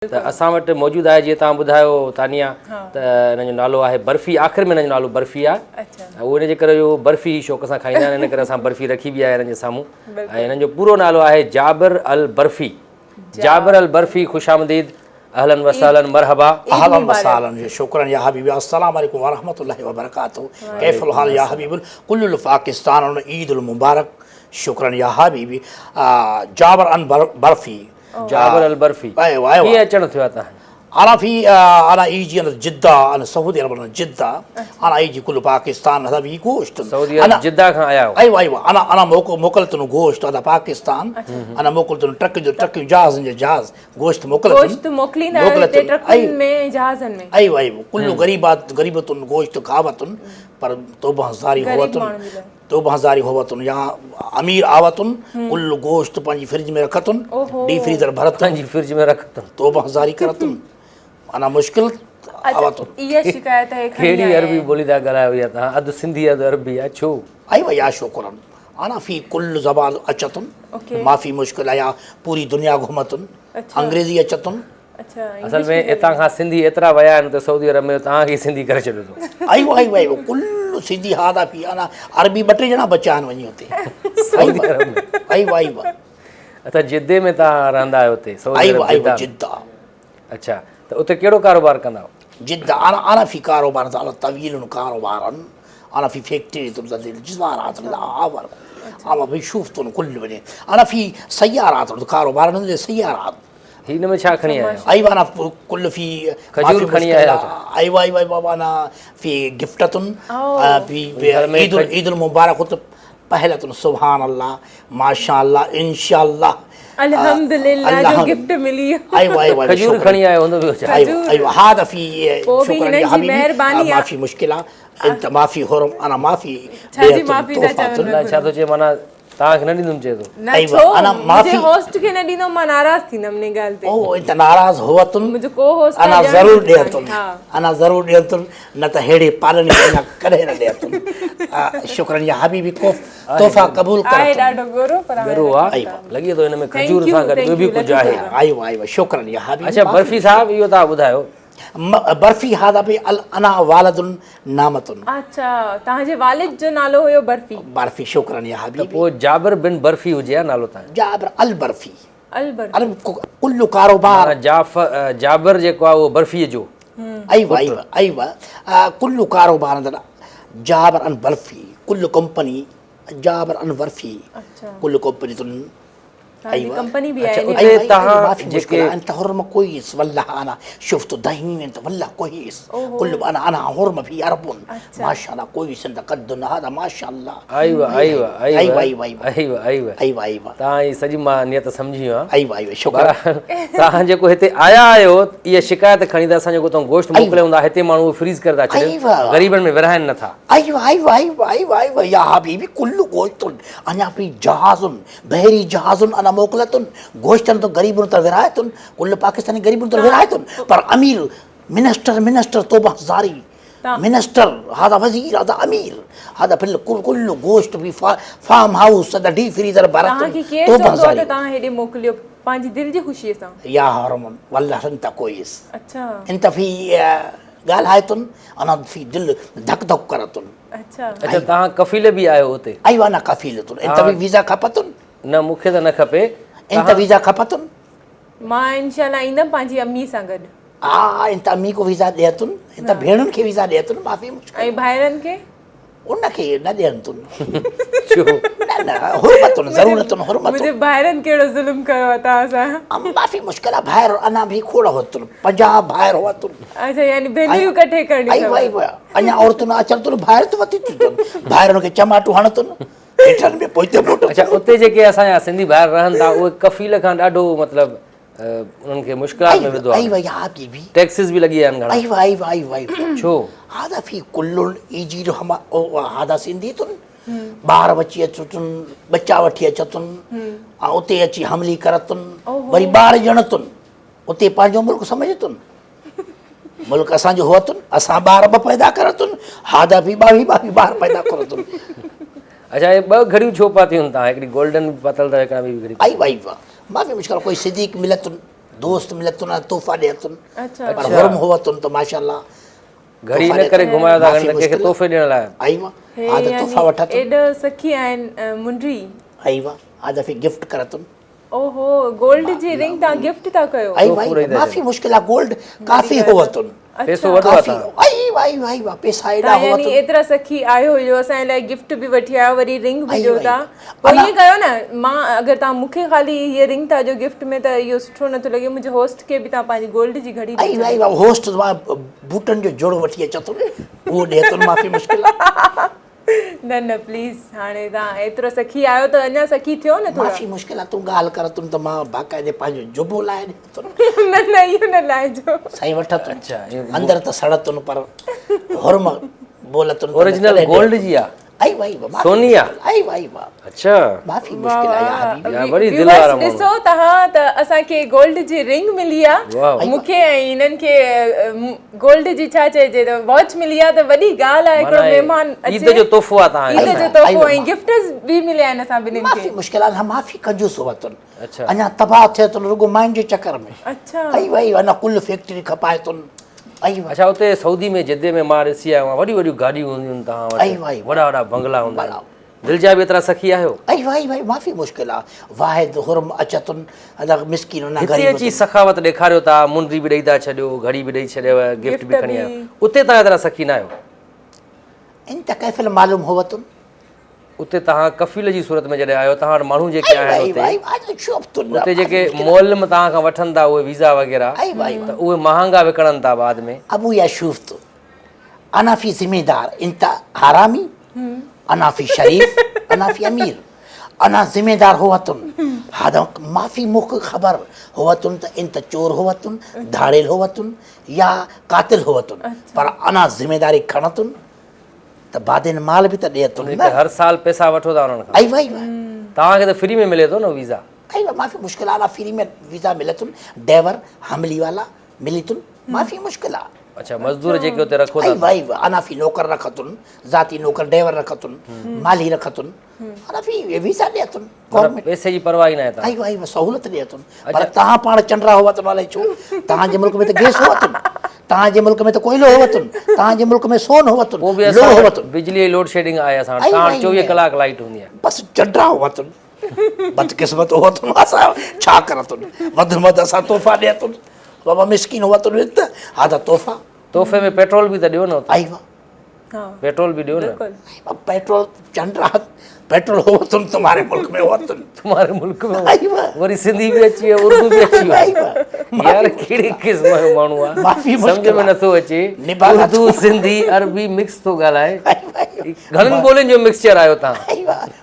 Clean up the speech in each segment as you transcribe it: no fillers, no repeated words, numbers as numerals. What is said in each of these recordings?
ته اسان وٽ موجود آهي جيئن توهان ٻڌايو تانيا ته هن جو نالو آهي برفي آخر ۾ هن جو نالو برفي آهي اهو ان جي ڪري جو برفي هي شوق سان کائيندا آهن ان ڪري اسان برفي رکي به آهي هنن جي سامهون ۽ هنن جو پورو نالو آهي جابر البرفي جابر البرفي خوش آمديد اهلا وسهلا مرحبا. اهلا وسهلا شكرا يا حبيبي السلام عليكم ورحمة الله وبركاته كيف الحال يا حبيبي كل الباكستان عيد المبارك شكرا يا حبيبي جابر ان برفي جابر البرفي ايوه ايوه ڪيئن اچڻ ٿيو آهي تهان جو؟ انا في انا ايجي انا جده انا سعودي عرب انا جده انا ايجي كل پاڪستان هذا في گوشت سعودي عرب جده کان آيا آهيو ايوه ايوه انا انا موڪلت نو گوشت هذا پاڪستان انا موڪلت نو ٽرڪ جو ٽرڪ جهاز جو جهاز گوشت موڪلت گوشت موڪليندا آهيو هتي ٽرڪن ۾ جهازن ۾ ايوه ايوه كل غريبات غريبتن گوشت کاوتن پر توبه زاري هوتن توبه زاري هوتن يا امير آوتن ڪل گوشت پنهنجي فرج ۾ رکتن ڊي فريزر ڀرتن پنهنجي فرج ۾ رکتن توبه زاري ڪرتن انا مشڪل آوتن. اها شڪايت هي کڻي ڪهڙي عربي ٻولي ٿا ڳالهايو يا توهان اڌ سنڌي اڌ عربي آ ڇو؟ ايوه يا شڪرا انا في ڪل زبان اچتن مافي مشڪل يا پوري دنيا گهمتن انگريزي اچتن اصل ۾ هتان کان سنڌي ايترا ويا آهن اتي سعودي عرب ۾ توهان کي سنڌي ڪري ڇڏيو اٿو. ايوه ايوه ايوه ڪل سنڌي هادا في انا عربي ٻه ٽي ڄڻا بچيا آهن وڃي اتي سعودي عرب ۾. ايوه ايوه. اڇا جدي ۾ توهان رهندا آهيو اتي سعودي عرب ايوه ايوه جده. اڇا ته اتي ڪهڙو ڪاروبار ڪندا آهيو؟ جده انا انا في ڪاروبار انا طويل ڪاروبار انا في فيڪٽري جزارات لا انا في شوفتن كل انا في سيارات ڪاروبار سيارات. هي ان ۾ ڇا کڻي آيا آهيو؟ ايوه انا ڪل في کجور کڻي آيا آهيو ڇا؟ ايوه ايوه ايوه انا في گفٽتن في عيد عيد المبارڪ پهلتن سبحان الله ماشاء الله انشاء الله الحمدلله جو گفٽ ملي ايوه ايوه کجور کڻي آيو هوندو ٻيو ڇا؟ ايوه ايوه هذا في شڪرا يا حبيبي ما في مشڪله انت ما في حرم انا ما في ڇا جي معافي ٿا چون ڇا ٿو چئي معنيٰ توهان کي نه ڏيندم چئي ٿو. نه ڇو منهنجي هوسٽ کي نه ڏيندم مان ناراض ٿيندم انهي ڳالهه تي. او انت ناراض هوتن منهنجو ڪو هوسٽ انا ضرور ڏيتن انا ضرور ڏيتن نه ته ههڙي پالن کي انا ڪڏهن نه ڏيتن شڪرن يا حبيبي ڪوف تحفه قبول ڪرتن. آهي ڏاڍو ڳرو پر ڳرو آ لڳي ٿو هن ۾ کجور سان گڏ ٻيو به ڪجهه آهي. ايوه ايوه شڪرن يا حبيبي. اڇا برفي صاحب اهو توهان ٻڌايو برفي هذا به انا والد نامتن. اڇا توهان جي والد جو نالو هيو برفي. برفي شڪرا يا حبيبي. ته پوء جابر بن برفي هجي ها نالو توهان جو. جابر البرفي. البرفي. ڪل ڪاروبار. معنيٰ جعفر جابر جيڪو آهي اهو برفي جو. ايوه ايوه ايوه ڪل ڪاروبار جابر البرفي ڪل ڪمپني جابر البرفي ڪل ڪمپني تن ايوه ڪمپني به آهي اتي تهان جيڪي انت حرم كويس والله انا شفت دهين انت والله كويس كل انا انا حرم في عرب ما شاء الله كويس انت قد هذا ما شاء الله ايوه ايوه ايوه ايوه ايوه ايوه ايوه ايوه ايوه تهان هي سڄي مان نيت سمجهي ويو آهيان ايوه ايوه شڪر تهان جيڪو هتي آيا آهيو اها شڪايت کڻي ته اسان جيڪو تون گوشت موڪليون ٿا هتي ماڻهو فريز ڪري ٿا ڇڏين غريبن ۾ ورهائن نٿا ايوه ايوه ايوه ايوه ايوه يا حبيبي كل گوشت اڃا في جهاز بحري جهازن انا موڪلتن گوشتن ته غريبن ته ورهائتن ڪل پاڪستاني غريبن ته ورهائتن پر امير منسٽر منسٽر توبه زاري منسٽر هذا وزير هذا امير هذا في ڪل گوشت في فارم هائوس هذا ڊي فريزر ڀرتن توهان کي ڪير چوندو آهي ته توهان هيڏي موڪليو پنهنجي دل جي خوشي سان يا هرمن والله انت كويس اچها انت في ڳالهائتن انا في دل ڌڪ ڌڪ ڪرتن اڇا اڇا توهان ڪفيل به آهيو اتي؟ ايوه انا ڪفيل تون انت به ويزا کپتن؟ نه مون کي ته نه کپي. انت ويزا کپتن؟ مان انشاء الله ايندم پنهنجي امي سان گڏ. ها انت امي کو ويزا ڏيتن انت ڀيڻن کي ويزا ڏيتن معافي مشڪل. ۽ ڀائرن کي؟ ان کي نه ڏين تون. ڇو؟ نه نه حرمتن ضرورتن حرمتن. منهنجي ڀائرن ڪهڙو ظلم ڪيو آهي توهان سان؟ معافي مشڪل آهي ڀائر انا به کوڙ هوتن 50 ڀائر هوتن. اڇا يعني ڀينريون ڪٺي ڪرڻيون ايوه ايوه اڃا عورتون اچن تون ڀائر ته وڌي ٿين ڀائرن کي چماٽون هڻتن هيٺن ۾ پوئتي موٽ. اڇا اتي جيڪي اسان جا سنڌي ڀائر رهن ٿا اهي ڪفيل کان ڏاڍو مطلب انهن کي مشڪلات ۾ وڌو آهي. ايوه يا بي بي. ٽيڪسز به لڳي ويا آهن گهڻا. ايوه ايوه ايوه ايوه. ڇو؟ هذا في ڪل ايجي هم هذا سنڌي تن ٻار وچي اچتن ٻچا وٺي اچتن ۽ اتي اچي حملي ڪرتن وري ٻار ڄڻتن اتي پنهنجو ملڪ سمجهتن ملڪ اسان جو هئتن اسان ٻار به پيدا ڪرتن هادا به ٻاوي ٻاوي ٻار پيدا ڪرتن. اڇا اهي ٻه گهڙيون ڇو پاتيون آهن توهان هڪڙي گولڊن به پاتل اٿو هڪڙا ٻي به گهڙي ايوه ايوه معافي مشڪل ڪوئي صديق ملتن. دوست ملتن تحفا ڏيتن پر حرم هوتن ته ماشاءالله گهڙي ان ڪري گهمايو ٿا ته ڪنهن کي تحفي ڏيڻ لاء. ايوا ها ته تحفا وٺتن. ايڏا سخي آهن منڊري. ايوا ها دفعي گفٽ ڪرتن. اوهو گولڊ جي رنگ تان گفٽ ٿا ڪيو. ايوا مافي مشڪل آ گولڊ ڪافي هوتن. پيسو وڏو آ تان. ايوا ايوا ايوا پيسا ايڏا هوتن. يعني ايترا سخي آهيو جو اسان جي لاء گفٽ به وٺي آيو وري رنگ به ڏيو ٿا. پوء ائين ڪيو نه مان اگر توهان مون کي خالي هيء رنگ ٿا ڏيو گفٽ ۾ ته اهو سٺو نٿو لڳي منهنجي هوسٽ کي به توهان پنهنجي گولڊ جي گهڙي ڏئي ڇڏيو. ايوا هوسٽ مان بوٽن جو جوڙو وٺي اچان ٿو اهو ڏي ٿو معافي مشڪل آ. نه نه پليز هاڻي توهان ايترو سخي آهيو ته اڃا سخي ٿيو نه ٿورا. معافي مشڪل آ تون ڳالهه ڪر تون ته مان باقاعدي پنهنجو جبو لاهي ڏيان ٿو. نه نه اهو نه لاهجو. سائين وٺ تون اندر ته سڙ تون پر حرم بول تون. اوريجنل گولڊ جي آ. اي وائي وا سوني آ اي وائي وا اڇا معافي مشڪل آ يا حبيبي يا وري دل وارا ماڻهو ڏسو تهان ته اسان کي گولڊ جي رنگ ملي آ مون کي ۽ هنن کي گولڊ جي ڇا چئجي ته واچ ملي آ ته وڏي ڳالهه آ هڪڙو مهمان اچي عيد جو تحفو آ تهان عيد جو تحفو ۽ گفٽس به مليا آهن اسان ٻنهين کي معافي مشڪل آ معافي ڪنجوس هو تن اڃا تباهه ٿئي تن رڳو ماين جي چڪر ۾ اڇا اي وائي اڃا ڪل فيڪٽري کپائي تن اي اڇا اتي سعودي ۾ جدي ۾ مان ڏسي آيو آهيان وڏيون وڏيون گاڏيون هونديون آهن توهان وٽ وڏا وڏا بنگلا هوندا آهن دل جا به ايترا سخي آهيو اي وائي وائي معافي مشڪل آ واحد حرم اچتن ادا مسڪين نه غريب هتي اچي سخاوت ڏيکاريو ٿا منڊي به ڏئي ٿا ڇڏيو گهڙي به ڏئي ڇڏيو گفٽ به کڻي آيو اتي توهان ايترا سخي نه آهيو انت ڪيف المعلوم هوتن اتي توهان ڪفيل جي صورت ۾ جڏهن آيو توهان وٽ ماڻهو جيڪي آهن اتي اتي جيڪي معلم توهان کان وٺن ٿا اهي ويزا وغيره ته اهي مهانگا وڪڻن ٿا بعد ۾. ابويا شوف تو انا في ذميدار انت حرامي انا في شريف انا في امير انا ذميدار هو تن هذا ما في مخ خبر هو تن ته انت چور هو تن ڌاڙيل هو تن يا قاتل هو تن پر انا ذميداري کڻتن ته بعدين مال به ته ڏي اٿن نه. هر سال پئسا وٺو ٿا انهن کان. ايوا ايوا. توهان کي ته فري ۾ ملي ٿو نه ويزا. ايوا مافي مشڪل آ فري ۾ ويزا ملي ٿن ڊيور حملي والا ملي ٿن مافي مشڪل آ. اڇا مزدور جيڪي اتي رکو ٿا. ايوا ايوا انا في نوڪر رکتن ذاتي نوڪر ڊيور رکتن مالهي رکتن انا في ويزا ڏي اٿن گورنمينٽ پئسي جي پرواهه ئي ناهي توهان. ايوا ايوا سهولت ڏي اٿن پر توهان پاڻ چنڊرا هئا ته الائي ڇو توهان جي ملڪ ۾ ته گيس هئا اٿن توهان جي ملڪ ۾ ته ڪوئلو هئا اٿن توهان جي ملڪ ۾ سون هئا اٿن پوء به اسان وٽ بجلي جي لوڊ شيڊنگ آهي اسان وٽ توهان وٽ 24 ڪلاڪ لائيٽ هوندي آهي. بس چنڊرا هئا اٿن بدقسمت هئا اٿن اسان ڇا ڪر اٿن وڌ ۾ وڌ اسان تحفا ڏي اٿن بابا مسڪين هئا اٿن ته ها ته تحفا تحفي ۾ پيٽرول به ته ڏيو نه ايوا پيٽرول به ڏيو نه. پيٽرول چنڊ رات پيٽرول هو تم تمهاري ملڪ ۾ هو تم تمهاري ملڪ ۾ هو وري سنڌي به اچي ويو اردو به اچي ويو يار ڪهڙي قسم جو ماڻهو آ سمجھ ۾ نٿو اچي اردو سنڌي عربي مڪس ٿو ڳالهائي گهڻن ٻولين جو مڪسچر آيو تان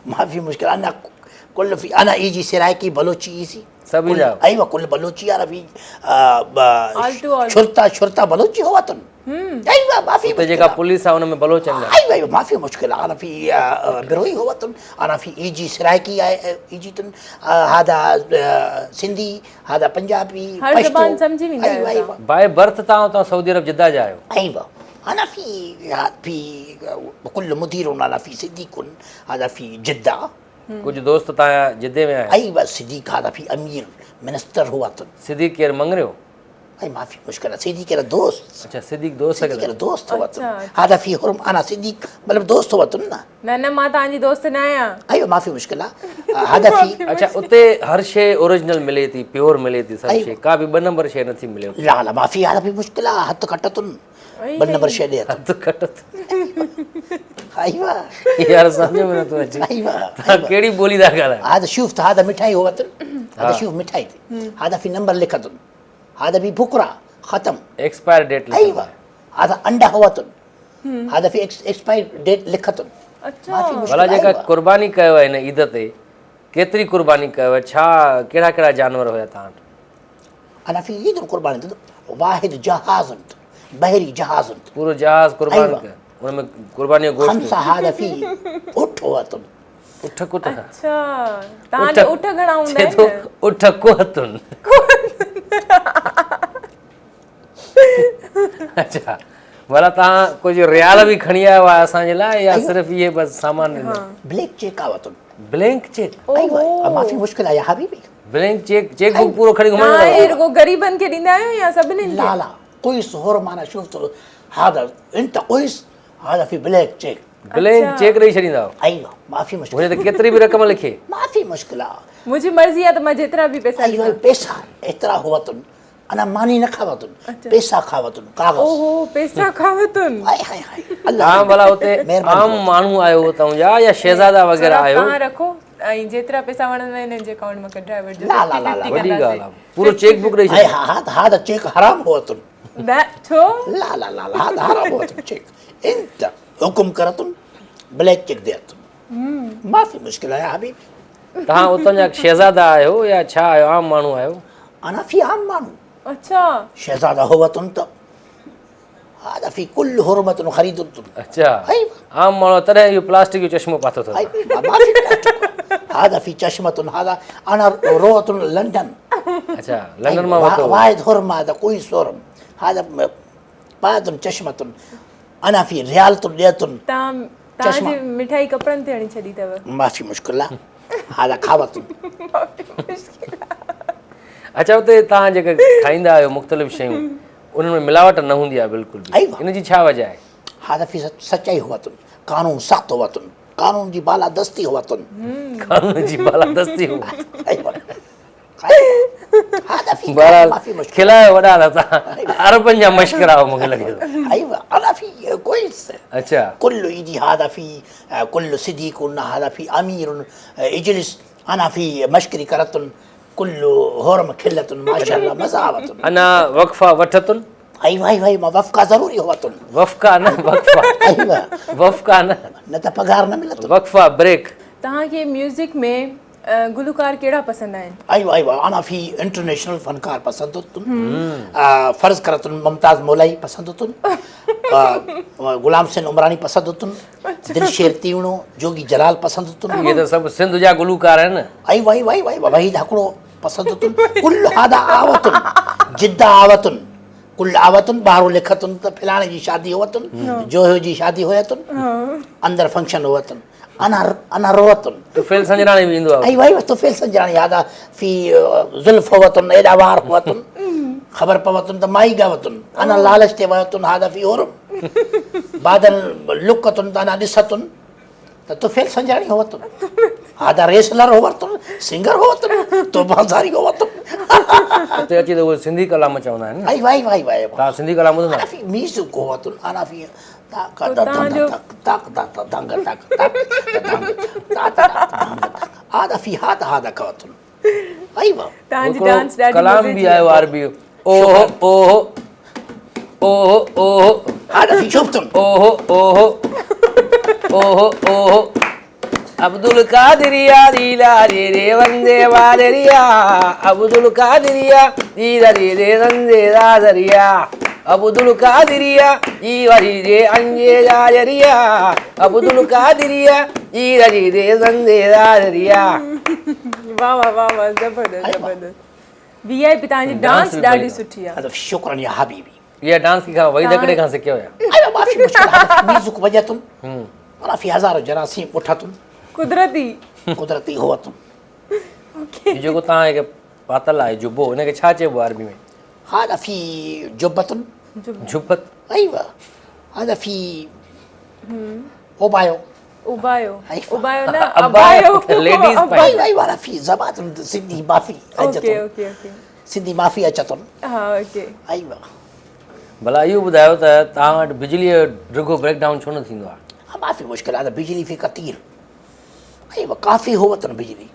معافي مشڪل انا ڪل في انا ايجي سرائڪي بلوچي ايزي سڀ ايندا ايوه ڪل بلوچي عربي شرطه شرطه بلوچي هو تن ايوه مافي اتي جيڪا پوليس آ ان ۾ بلوچ آهن ايوه ايوه مافي مشڪل انا في بروهي هو تن انا في ايجي سرائڪي ايجي تن هذا سنڌي هذا پنجابي هر زبان سمجهي ويندا آهيو باء برٿ تان اتان سعودي عرب جده جا آهيو ايوه انا في في كل مدير انا في صديق هذا في جده ڪجهه دوست تان جا جدي ۾ آهن. ايوه صديق هذا في امير منسٽر هو تن. صديق ڪير مڱريو؟ اي مافي مشڪله صديق ڪير دوست. اڇا صديق دوست صديق ڪير دوست هو تن. هذا في حرم انا صديق مطلب دوست هو تن نه. نه نه مان تان جي دوست نه آهيان. ايوه مافي مشڪله هذا في. اڇا اتي هر شي اوريجنل ملي ٿي پيور ملي ٿي سڀ شي ڪا به ٻه نمبر شي نٿي ملي اتي. لا لا مافي هذا في مشڪله هٿ کٽ تن. ٻه نمبر شي ڏي هٿ کٽ ايوه يار سمجھ ۾ نٿو اچي ايوه تان ڪهڙي ٻولي ٿا ڳالهايو هذا شوف هذا مٺائي هو وطن هذا شوف مٺائي هذا في نمبر لکتن هذا في بكره ختم ايڪسپائر ڊيٽ ايوه هذا انڊا هو وطن هذا في ايڪسپائر ڊيٽ لکتن اچھا ڀلا جيڪا قرباني ڪيو هن عيد تي ڪيتري قرباني ڪيو ڇا ڪهڙا ڪهڙا جانور هيا تان وٽ انا في عيد القربان واحد جهاز بحري جهاز پورو جهاز قربان ڪيو ان ۾ قرباني جو گوشت خمسه هذا في اٺ هوتن اٺ ڪوت اڇا تان جي اٺ گهڻا هوندا آهن اٺ ڪوهتن اڇا ڀلا تان ڪجهه ريال به کڻي آيو آهي اسان جي لاء يا صرف اهي بس سامان ڏنو بليڪ چيڪ آوتن بلينڪ چيڪ ايوه مافي مشڪله يا حبيبي. بلينڪ چيڪ چيڪ بڪ پورو کڻي گهمڻ توهان هي رڳو غريبن کي ڏيندا آهيو يا سڀني کي؟ لا لا ڪويس حرم انا شفت هذا انت ڪويس هذا في بلينڪ چيڪ. بلينڪ چيڪ ڏئي ڇڏيندا آهيو؟ ايوه مافي مشڪله. هن تي ڪيتري به رقم لکي. مافي مشڪله. منهنجي مرضي آهي ته مان جيترا به پئسا ايوه پئسا ايترا هوتن انا ماني نه کاوتن پئسا کاوتن ڪاغذ. اوهو پئسا کاوتن. هاء هاء هاء الله توهان ڀلا اتي عام ماڻهو آهيو اتان جا يا شهزادا وغيره آهيو؟ توهان رکو ۽ جيترا پئسا وڻنو انهن جي اڪائونٽ مان ڪڍرائي وٺجو. لا لا لا لا وڏي ڳالهه آهي پورو چيڪ بڪ ڏئي ڇڏيو. ها ها ته چيڪ حرام هوتن. نه ڇو؟ لا لا لا لا هذا حرام هوتن چيڪ انت حڪم ڪرتن بليڪ چيڪ ديتن مافي مشڪله يا حبيبي. توهان اتان جا شهزادا آهيو يا ڇا آهيو عام ماڻهو آهيو؟ انا في عام ماڻهو. اڇا. شهزاده هوتن ته هذا في ڪل حرمة خريدتن. اڇا عام ماڻهو تڏهن اهو پلاسٽڪ جو چشمو پاتو اٿس. مافي پلاسٽڪ هذا في چشمة هذا انا روتن لندن. اڇا لندن مان ورتو. واحد حرمة هذا ڪوئي حرم هذا پاتن چشمة انا في ريالتن ڏيتن. تان تان جي مٺائي ڪپڙن تي هڻي ڇڏي اٿو. مافي مشڪله هذا کاوتن. مافي مشڪله. اڇا اتي تان جيڪي کائيندا آهيو مختلف شيون انهن ۾ ملاوٽ نه هوندي آهي بلڪل به ان جي ڇا وجه آهي؟ هذا في سچائي هوتن قانون سخت هوتن قانون جي بالادستي هوتن. قانون جي بالادستي هو. هذا في بهرحال ما في مشكله کلايو وڏا ٿا تان عربن جا مشڪرا آهيو مونکي لڳي ٿو. ايوه انا في كويس. اچھا. كل يجي هذا في كل صديق هذا في امير اجلس انا في مشكري كرتن ڪل هورم کلتن ماشاء الله مزا آوتن. انا وقفا وٺتن. ايوه ايوه ايوه وفقا ضروري هوتن. وفقا نه وقفا. ايوه وفقا نه. نه ته پگهار نه ملتن. وقفا بريڪ. توهان کي ميوزڪ ۾ گلوڪار ڪهڙا پسند آهن؟ ايوه ايوه انا في انٽرنيشنل فنڪار پسند هوتن فرض ڪرتن ممتاز مولائي پسند هوتن غلام حسين عمراڻي پسند هوتن دلشير تيوڻو، جوڳي جلال پسند اٿن. اهي ته سڀ سنڌ جا گلوڪار آهن. اي وائي وائي وائي وحيد هڪڙو پسند اٿن. ڪل هادا آوتن جدا آوتن ڪل آوتن ٻاهرو لکتن ته فلاڻي جي شادي هوتن جوهيو جي شادي هوتن اندر فنڪشن هوتن انا انا روتن. طفيل سنجراڻي به ايندو آهي. اي وائي طفيل سنجراڻي هادا في زلف هوتن ايڏا وار هوتن خبر پوتن ته مائي ڳاوتن انا لالچ تي ويتن هادا في حرم. بعدن لڪتن ته انا ڏستن ته طفيل سنجراڻي هوتن هادا ريسلر هوتن سنگر هوتن توبه زاري هوتن. اتي اچي ته اهي سنڌي ڪلام چوندا آهن نه. اي وائي وائي وائي توهان سنڌي ڪلام ٻڌندا آهيو؟ انا في ميوزڪ هوتن انا في تاڪ دا دنگ تاڪ تاڪ دا دنگ تاڪ تاڪ دا دنگ تاڪ تاڪ دنگ تاڪ هادا في هادا هادا ڪوتن. توهان جي ڊانس ڏاڍي ڪلام مزي به جي آيو آهي. عربي اوهو اوهو اوهو اوهو هذا في شفتم اوهو اوهو اوهو اوهو عبدالقادريا ديلا ري ري وندي وادريا عبدالقادريا ديلا ري ري وندي وادريا عبدالقادريا ديلا ري ري انجي وادريا عبدالقادريا ديلا ري ري وندي وادريا واه واه واه واه زبردست زبردست وي آء پي توهان جي ڊانس ڏاڍي سٺي آ. هذا شڪرا يا حبيبي. اها ڊانس ڪنهن کان وحيد هڪڙي کان سکيو يا. ايوه ما في مشڪله هذا ميوزڪ وڄتن انا في هزار جراثيم اٺتن قدرتي قدرتي هوتن. اوڪي هي جيڪو توهان کي پاتل آهي جبو ان کي ڇا چئبو آهي عربي ۾؟ هذا في جبتن جبت ايوه هذا في اوبايو ابايو ابايو نه ابايو ليڊيز ايوه ايوه انا في زبات سنڌي مافي اوڪي اوڪي اوڪي سنڌي مافي اچتن ها اوڪي ايوه ڀلا اهو ٻڌايو ته توهان وٽ بجلي جو ڊگهو بريڪ ڊائون ڇو نه ٿيندو آهي؟ ها مافي مشڪل آهي بجلي في ڪثير ايوه ڪافي هوتن بجلي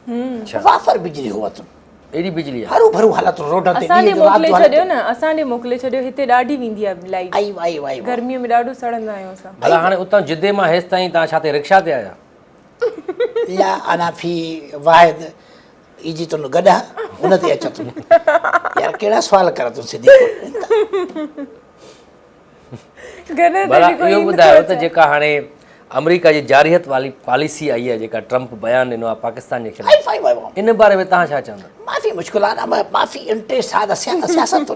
وافر بجلي هوتن ايڏي بجلي آهي هرو ڀرو هلتن روڊن تي اسان ڏي موڪلي ڇڏيو نه اسان ڏي موڪلي ڇڏيو هتي ڏاڍي ويندي آهي لائيٽ ايوه ايوه ايوه گرمي ۾ ڏاڍو سڙندا آهيون اسان. ڀلا هاڻي اتان جدي مان هيستائين توهان ڇا تي رڪشا تي آيا؟ لا انا في واحد ايجي تن گڏهه ان تي اچتن يار ڪهڙا سوال ڪر تون سڌي ڀلا اهو ٻڌايو ته جيڪا هاڻي آمريڪا جي جارحيت واري پاليسي آئي آهي جيڪا ٽرمپ بيان ڏنو آهي پاڪستان جي خلاف ان باري ۾ توهان ڇا چوندا؟ مافي مشڪل انا مافي انٽريسٽ هذا سياست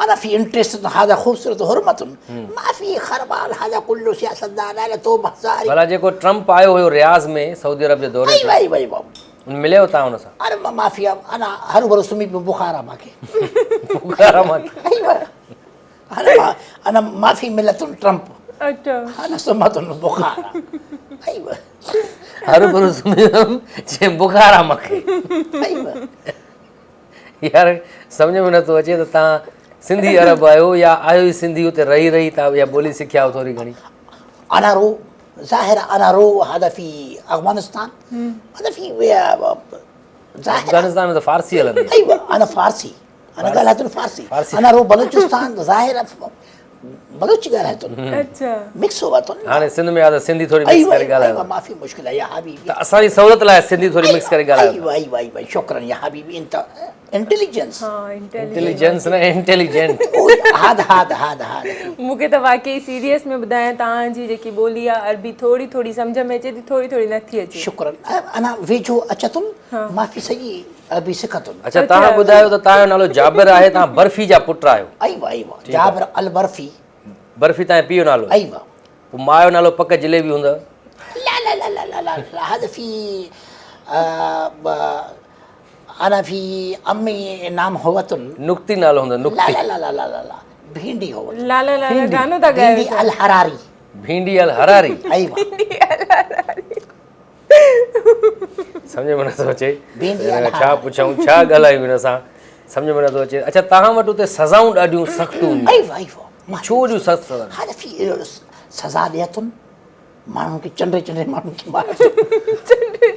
انا في انٽريسٽ هذا خوبصورت حرمت مافي خربان هذا كله سياستدان انا توبه زاري. ڀلا جيڪو ٽرمپ آيو هيو رياض ۾ سعودي عرب جي دوري تي ان مليو توهان ان سان؟ اري مافيا انا هروڀرو سمهي پيو بخار آ مانکي. بخار آ مانکي. انا انا مافي ملتن ٽرمپ. اچا. انا سمهتن بخار آ. ايوه. هروڀرو سمهي پيم چي بخار آ مانکي. ايوه. يار سمجهه ۾ نٿو اچي ته توهان سنڌي عرب آهيو يا آهيو ئي سنڌي اتي رهي رهي توهان اها ٻولي سکيا آهيو ٿوري گهڻي. انا رو ظاهر انا رو هذا في افغانستان هذا في ظاهر افغانستان ۾ ته فارسي هلندي آهي. ايوه انا فارسي انا ڳالهائي فارسي انا رو بلوچستان ظاهر بلوچي ڳالهائي ٿو اچها مڪس هو ٿو هاڻي سنڌ ۾ آ ته سنڌي ٿوري مڪس ڪري ڳالهايو ايوه مافي مشڪله يا حبيبي ته اسان جي سهولت لاء سنڌي ٿوري مڪس ڪري ڳالهايو ايوه ايوه ايوه شڪرا يا حبيبي انت انٽيليجنس ها انٽيليجنس نه انٽيليجنٽ هاد هاد هاد هاد مون کي ته واقعي سيريس ۾ ٻڌايان توهان جي جيڪي ٻولي آ عربي ٿوري ٿوري سمجهه ۾ اچي ٿي ٿوري ٿوري نٿي اچي شڪرا انا ويجهو اچتن مافي سڄي عربي سکتن. اڇا توهان ٻڌايو ته توهان جو نالو جابر آهي توهان برفي جا پٽ آهيو. ايوه ايوه جابر البرفي. برفي توهان جي پيء جو نالو. ايوه. پوء ماء جو نالو پڪ جليبي هوندو. لا لا لا لا لا لا هذا في انا في امي نام هوتن. نقطي نالو هوندو نقطي. لا لا لا لا لا لا ڀينڊي هوتن. لا لا لا لا گانو ٿا ڳايو. ڀينڊي الحراري. ڀينڊي الحراري. ايوه. ڀينڊي الحراري. سمجهه ۾ نٿو اچي ڇا پڇون ڇا ڳالهايون هن سان سمجهه ۾ نٿو اچي اڇا توهان وٽ اتي سزائون ڏاڍيون سخت هونديون ڇو ايڏيون سخت سزا سزا ڏي اٿن ماڻهن کي چنڊي چنڊي ماڻهن کي مار چنڊي چنڊي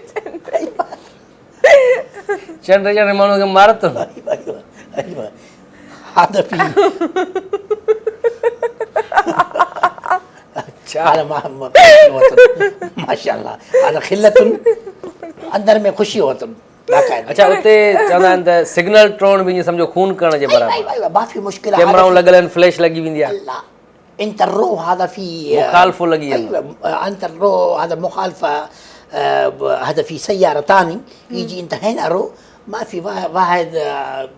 چنڊي چنڊي ماڻهن کي مار اٿن هدفي اڇا ماشاءالله هذا خلتن اندر ۾ خوشي هوتن باقاعده اڇا اتي چوندا آهن ته سگنل ٽوڙڻ به ائين سمجهو خون ڪرڻ جي برابر معافي مشڪل ڪيمرائون لڳل آهن فليش لڳي ويندي آهي الله انت الروح هذا في مخالفو لڳي ويندو انت الروح هذا مخالفه هذا في سياره ثاني يجي انت هنا رو ما في واحد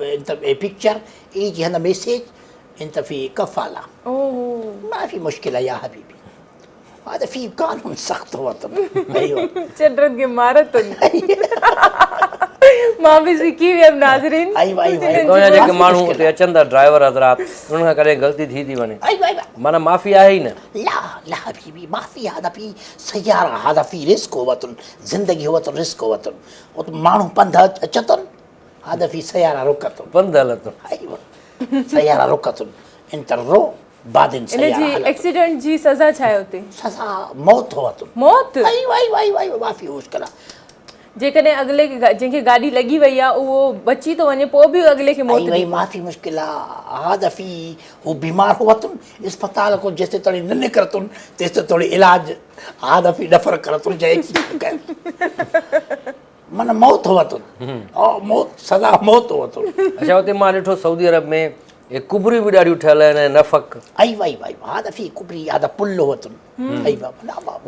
انت بيكتشر يجي هنا مسج انت في كفاله اوه ما في مشكله يا حبيبي هذا في قانون سخت هو ايوه چنڊن کي مارتن مان به سکي ويم ناظرين ايوه ايوه هتان جا جيڪي ماڻهو اتي اچن ٿا ڊرائيور حضرات انهن کان ڪڏهن غلطي ٿي ٿي وڃي ايوه ايوه معنيٰ معافي آهي ئي نه لا لا حبيبي ما في هذا في سياره هذا في رزق هو زندگي هو رزق هو ماڻهو پنڌ اچتن هذا في سياره رڪتن پنڌ هلتن ايوه سياره رڪتن انت رو بعدين سياره ان جي ايڪسيڊنٽ جي سزا ڇا آهي اتي سزا موت هو موت ايوه ايوه ايوه ايوه ما في مشڪله جيڪڏهن اڳلي کي جنهن کي گاڏي لڳي وئي آهي اهو بچي ٿو وڃي پوء به اڳلي کي موت ايوه ما في مشڪله هذا في هو بيمار هو اسپتال کو جيسي تڙي نه نڪرتن تيسي تڙي علاج هذا في نفر ڪرتن جي ايڪسيڊنٽ ڪيو من موت هو تن او موت سزا موت هو تن اچها اتي مان ڏٺو سعودي عرب ۾ اهي ڪبريون به ڏاڍيون ٺهيل آهن ۽ نفق ايوه ايوه ايوه هذا في ڪبري هذا پل هو تن ايوه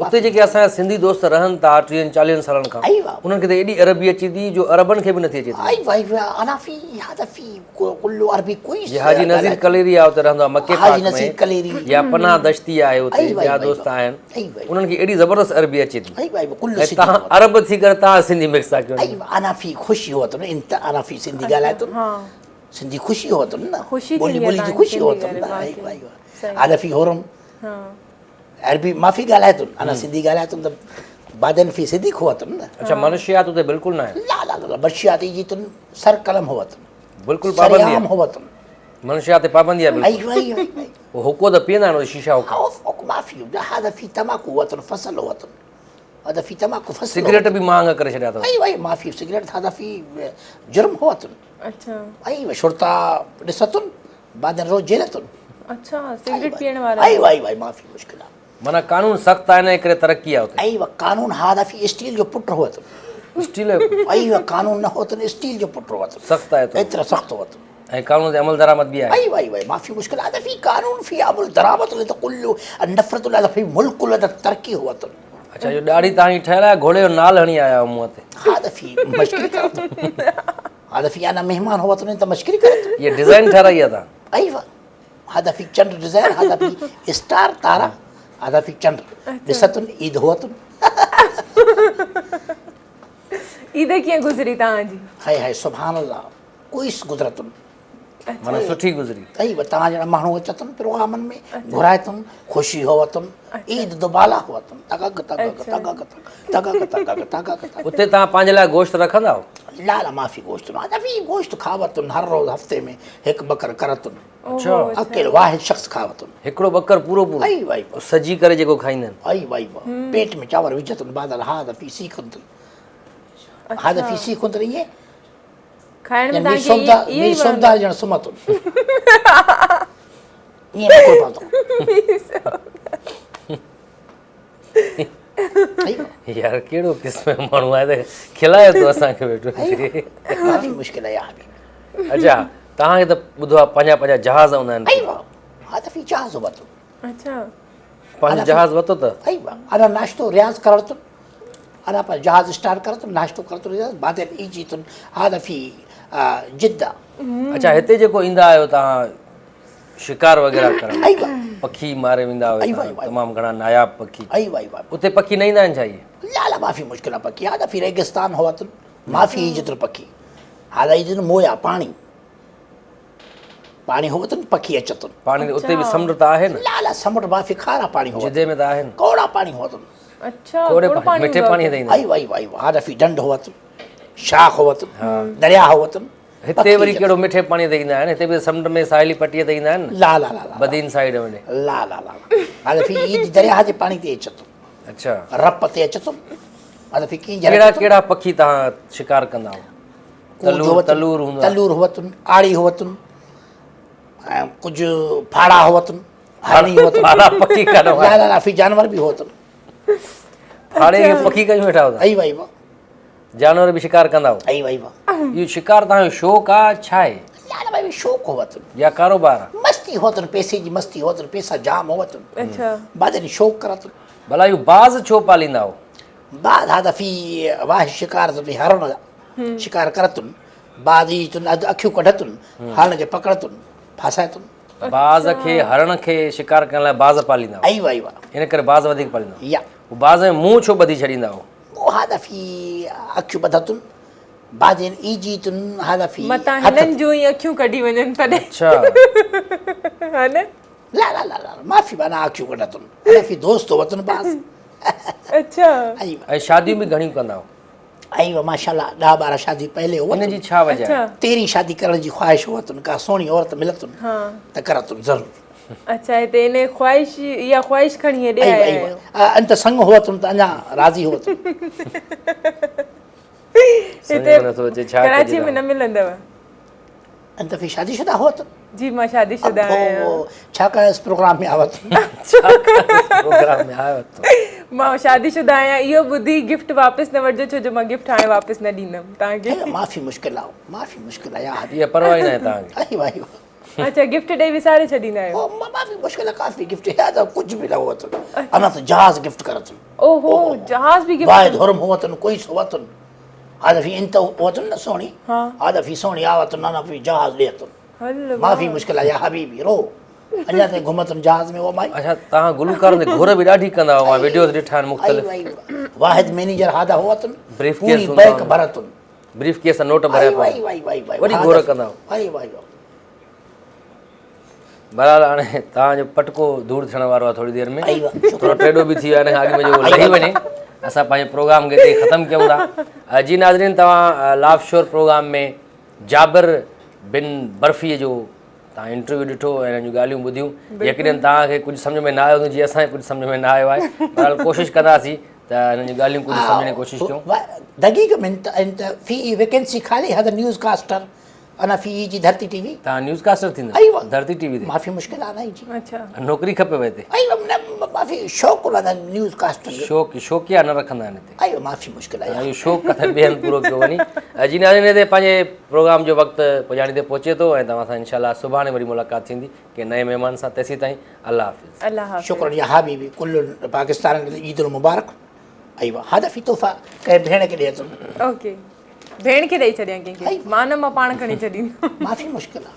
اتي جيڪي اسان جا سنڌي دوست رهن ٿا ٽيهن چاليهن سالن کان انهن کي ته ايڏي عربي اچي ٿي جو عربن کي به نٿي اچي ايوه ايوه انا في هذا في ڪلو عربي ڪوئيس. جي حاجي نذير ڪليري آهي اتي رهندو آهي مڪي حاجي پاڪ نذير ۾ ڪليري. يا پناهه دشتي آهي اتي ايوه ٻيا ايوه دوست ايوه آهن ايوه انهن کي ايڏي زبردست عربي اچي ٿي ايوه ايوه ڪلو ۽ سنڌي توهان هو. عرب ٿي ڪري توهان سنڌي مڪس ٿا ڪيو ايوه انا في خوشي هو ته انت انا في سنڌي ڳالهائي ٿو ها سنڌي خوشي هو ته نه خوشي ٻولي ٿيندي آهي ٻولي جي توهان خوشي هو سنڌي ته نه ڳالهائي ايوه واقعي ايوه صحيح انا في هورم ها عربي معافي ڳالهائي ٿو انا سنڌي ڳالهائي ٿو ته بعدين في سنڌي هو ته نه اڇا منشيات اتي بلڪل نه آهن لا لا لا منشيات جي تن سر قلم هو ته بلڪل پابندي سرعام هو ته منشيات تي پابندي آهي بلڪل ايوه ايوه ايوه هو حقو ته پيئندا آهن شيشا حقا اوف اوف معافي هذا في تماڪو هو ته فصل هو ته هذا في تماڪو فصل سگريٽ به مهانگا ڪري ڇڏيا اٿو ايوه ايوه معافي سگريٽ هذا في جرم هو ته اڇا ايوه شرطه ڏستن بعدين روز جيل تن اڇا سگريٽ پيئڻ وارا ايوه ايوه معافي مشڪل آ معنيٰ قانون سخت آهي ان ڪري ترقي آهي اتي ايوه قانون هذا في اسٽيل جو پٽ هو ته اسٽيل جو ايوه قانون نه هو ته اسٽيل جو پٽ هو ته سخت آهي ته ايترو سخت هو ته ۽ قانون تي عمل درآمد به آهي ايوه ايوه معافي مشڪل هذا في قانون في عمل درآمد ته ڪل النفرت هذا في ملڪ هذا ترقي هو ته اڇا اهو ڏاڙهي توهان جي ٺهيل آهي گهوڙي جو نال هڻي آيا آهيو منهن تي هذا في مشڪل ڪرت هذا في انا مهمان هو ته مشڪل ڪرت هي ڊزائن ٺهرائي آهي توهان ايوه هذا في چنڊ ڊزائن هذا في اسٽار تارا هذا في چنڊ ڏستن عيد هوتن. عيد ڪيئن گذري توهان جي؟ هاء هاء سبحان الله ڪوئس گذرتن. معنيٰ سٺي گذري. ايوه توهان جهڙا ماڻهو اچتن پروگرامن ۾ گهرائتن خوشي هوتن عيد دوبالا هوتن تگگ تگگ تگگ تگگ تگگ تگگ تگگ. اتي توهان پنهنجي لاء گوشت رکندا آهيو؟ لا لا مافي گوشت نه في گوشت کاوتن هر روز هفتي ۾ هڪ ٻڪر ڪرتن. اڇا. اڪيلو واحد شخص کاوتن. هڪڙو ٻڪر پورو پورو. ايوه ايوه. سجي ڪري جيڪو کائيندا آهن. ايوه ايوه پيٽ ۾ چانور وجهتن بعد هذا في سيخن هذا في سيخن ائين کائڻ ۾ توهان کي اهي ئي مير صوبدار ڄڻ سمهتن ائين ٻڪر پاتو. يار ڪهڙو قسم جو ماڻهو آهي ته کلائي ٿو اسان کي ويٺو. ڪافي مشڪل آهي يار. اڇا توهان کي ته ٻڌو آهي پنهنجا پنهنجا جهاز هوندا آهن. ايوه هذا في جهاز ورتو. اڇا پنهنجو جهاز ورتو ته. ايوه انا ناشتو رياض ڪرتو انا پنهنجو جهاز اسٽارٽ ڪرتو ناشتو ڪرتو رياض بعدين ايجيتن هذا في جده. اڇا هتي جيڪو ايندا آهيو توهان شڪار وغيره ڪرڻ پکي ماري ويندا آهيو تمام گهڻا ناياب پکي اتي پکي نه ايندا آهن ڇا اهي؟ لا لا مافي مشڪل پکي هذا في ريگستان هو مافي جتر پکي هذا جتر مويا پاڻي پاڻي هو ته پکي اچتن پاڻي اتي به سمنڊ ته آهي نه؟ لا لا سمنڊ مافي کارا پاڻي هو جدي ۾ ته آهن ڪوڙا پاڻي هو اڇا ڪوڙو پاڻي مٺي پاڻي تي ايندا ايوه ايوه ايوه هذا في ڍنڍ هو شاخ هو دريا هو هتي وري ڪهڙو مٺي پاڻي تي ايندا آهن هتي به سمنڊ ۾ ساحلي پٽي تي ايندا آهن لا لا لا بدين سائيڊ ۾ لا لا لا هذا في عيد درياهه جي پاڻي تي اچتو اڇا رپ تي اچتو هذا في ڪينجهر ڪهڙا ڪهڙا پکي توهان شڪار ڪندا آهيو؟ تلور تلور هوندو تلور هوتن آڙي هوتن ۽ ڪجهه ڦاڙا هوتن هرڻي هوتن ڦاڙا پکي ڪانه لا لا لا في جانور به هوتن ڦاڙي کي پکي ڪيون ويٺا هوندا ايوه ايوه جانور به شڪار ڪندا هو ايوه ايوه اهو شڪار توهان جو شوق آ ڇا آهي؟ لا لا ڀائي شوق هوتن يا ڪاروبار آ؟ مستي هوتن پئسي جي مستي هوتن پئسا جام هوتن اڇا بعدين شوق ڪرتن. ڀلا اهو باز ڇو پاليندا هو؟ باز هذا في واهه شڪار في هرڻ شڪار ڪرتن باز جي تن اڌ اکيون ڪڍتن هرڻ کي پڪڙتن ڦاسائتن. باز کي هرڻ کي شڪار ڪرڻ لاء باز پاليندا هو. ايوه ايوه. ان ڪري باز وڌيڪ پاليندا هو. يا. باز ۾ منهن ڇو ٻڌي ڇڏيندا هو؟ هذا في اکيون ٻڌتن بعدين ايجيتن هذا في متان هنن جون ئي اکيون ڪڍي وڃن تڏهن. اڇا. ها نه؟ لا لا لا لا مافي انا اکيون ڪڍتن انا في دوست وطن باز. اڇا. ايوه. ۽ شاديون به گهڻيون ڪندا هو؟ ايوه ماشاءالله 10 12 شاديون پهلي هوتن. ان جي ڇا وجه آهي؟ تيرهين شادي ڪرڻ جي خواهش هوتن ڪا سهڻي عورت ملتن ته ڪرتن ضرور. اڇا هتي ان خواهش اها خواهش کڻي هيڏي آيا آهيو. انت سڱ هوتن ته اڃا راضي هوتن. هتي ڪراچي ۾ نه ملندو. انت في شادي شده هوتن؟ جي مان شادي شده آهيان. ڇا ڪرڻ اس پروگرام ۾ آيو اٿم. ڇا ڪرڻ اس پروگرام ۾ آيو اٿم. مان شادي شده آهيان اهو ٻڌي گفٽ واپس نه وٺجو ڇو جو مان گفٽ هاڻي واپس نه ڏيندم توهان کي. مافي مشڪل آ مافي مشڪل آ يار. اها پرواهه ئي ناهي توهان کي. ايوه ايوه. اڇا گفٽ ڏئي وساري ڇڏيندا آهيو. مافي مشڪل آ ڪافي گفٽ يا ته ڪجهه به نه هو اٿن انا ته جهاز گفٽ ڪرتن. اوهو جهاز به گفٽ. واحد حرم هو اٿن ڪوئي سو اٿن هذا في انت هو اٿن نه سهڻي هذا في سهڻي آ اٿن انا في جهاز ڏي اٿن مافي مشڪل آ يا حبيبي رو اڃا تائين گهمتن جهاز ۾ او مائي. اڇا توهان گلوڪارن تي گهور به ڏاڍي ڪندا هئا مان وڊيوز ڏٺا آهن مختلف. واحد مئنيجر هذا هو اٿن پوري بئنڪ ڀرتن. بريف ڪيس نوٽ ڀريا پيا وڏي گهور ڪندا هئا. بهرحال هاڻي توهان جو پٽڪو ڌوڙ ٿيڻ وارو آهي ٿوري دير ۾ ٿورو ٽيڏو به ٿي ويو آهي هن کان اڳ ۾ جو لهي وڃي اسان پنهنجي پروگرام کي هتي ختم ڪيون ٿا جي ناظرين توهان لاف شور پروگرام ۾ جابر بن برفي جو توهان انٽرويو ڏٺو ۽ هنن جون ڳالهيون ٻڌيون يقينن توهان کي ڪجهه سمجهه ۾ نه آيو هوندو جيئن اسان کي ڪجهه سمجهه ۾ نه آيو آهي بهرحال ڪوشش ڪنداسين ته هنن جون ڳالهيون ڪجهه سمجهڻ جي ڪوشش ڪيون. دقيقه منٽ انت في ويڪنسي خالي هذا نيوز ڪاسٽر انا في اي جي ڌرتي ٽي وي. توهان نيوز ڪاسٽر ٿيندو ڌرتي ٽي وي تي. مافي مشڪل آ نه اي جي. اڇا نوڪري کپيو هتي. ايوه نه مافي شوق نه نيوز ڪاسٽر جو. شوق شوقيا نه رکندا آهن هتي. ايوه مافي مشڪل آ. اهو شوق ڪٿي ٻئي هنڌ پورو ڪيو وڃي. جي ناظرين هتي پنهنجي پروگرام جو وقت پڄاڻي تي پهچي ٿو ۽ توهان سان انشاء الله سڀاڻي وري ملاقات ٿيندي ڪنهن نئين مهمان سان تيسين تائين الله حافظ. الله حافظ. شڪرا يا حبيبي ڪل پاڪستان عيد المبارڪ ايوه هذا في تحفه ڪنهن ڀيڻ کي ڏي اچن. اوڪي ڀيڻ کي ڏئي ڇڏيان ڪنهن کي مان نه مان پاڻ کڻي ڇڏيندم. مافي مشڪل آ.